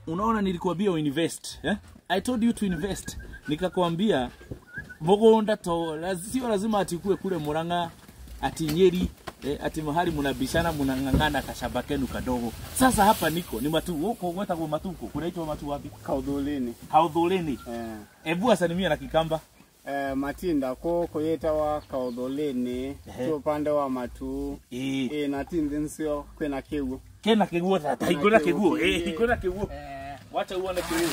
Unaona nilikuambia uinvest, eh? I told you to invest. Nikakwambia mugunda to sio lazima atikue kule Murang'a, ati Nyeri, ati mahali mnabishana mnang'ang'ana kashamba kenu kadogo. Sasa hapa niko ni Matu, huko gwetagwo Matuko. Kunaitwa Matu wapi? Kauthulini. Kauthulini. Ebu asalimia na Kikamba. Matinda ko kuyetawa Kauthulini tu upande wa Matu. Na tindi nsio kwina kigu. Kena kiguo tata, ikona kiguo. Ikona kiguo. Wacha uone kiguo.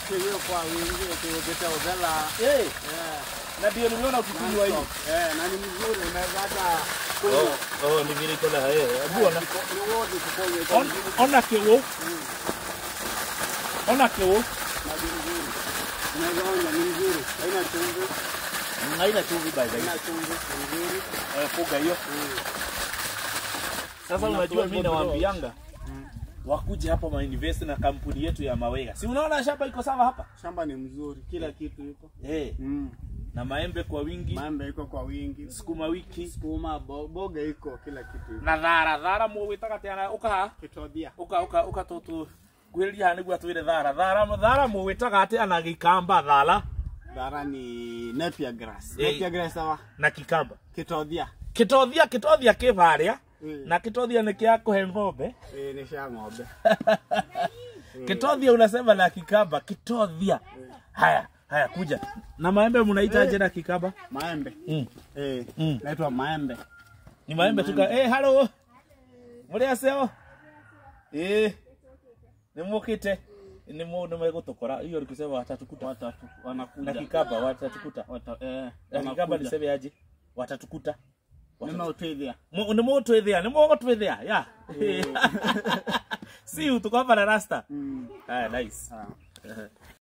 Kiguo kwa wingi kiguo kita udhela. Na ndio niliona ukikunywa hiyo. Na ni mzuri unaweza hata kunywa. Oh, ni vile iko na hebu ona. Ni wote tukonye. Ona kiguo. Ona kiguo. Na ni mzuri. Unaweza ona ni mzuri. Haina chumvi. Haina chumvi by the way. Haina chumvi, ni mzuri. Fuga hiyo. Sasa unajua mimi nawaambianga wakuje hapa ma invest na kampuni yetu ya Mawega. Si unaona shamba iko sawa hapa? Shamba ni mzuri, kila kitu iko. Na maembe kwa wingi. Maembe iko kwa wingi. Sukuma wiki, sukuma, boga iko, kila kitu iko. Na thara, thara muwitaga tiana uka. Kitobia. Uka uka uka tutu. Kwĩrĩria haha nĩguo atwĩre thara. Thara thara muwitaga atia na Gikamba thara? Thara ni napier grass. Napier grass sawa. Na Kikamba. Kitobia. Kitobia, kitobia kĩbarĩa. Na kitothia ni kia kuhe ng'ombe. Ni cia ng'ombe. Kitothia unasema na Kikamba, kitothia. Haya, haya kuja. Na maembe mnaitaje na Kikamba? Maembe. Naitwa maembe. Ni maembe tuka. Hello. Muri aseo? Ni mukite. Ni mu nimegutokora. Hiyo nikusema watatukuta. Watatu wanakuja. Na Kikamba watatukuta. Na Kikamba niseme aje? Watatukuta. Nimeutwithia. Nimeutwithia, nimeutwithia. Yeah. See you tuko hapa na Rasta. Haya, nice.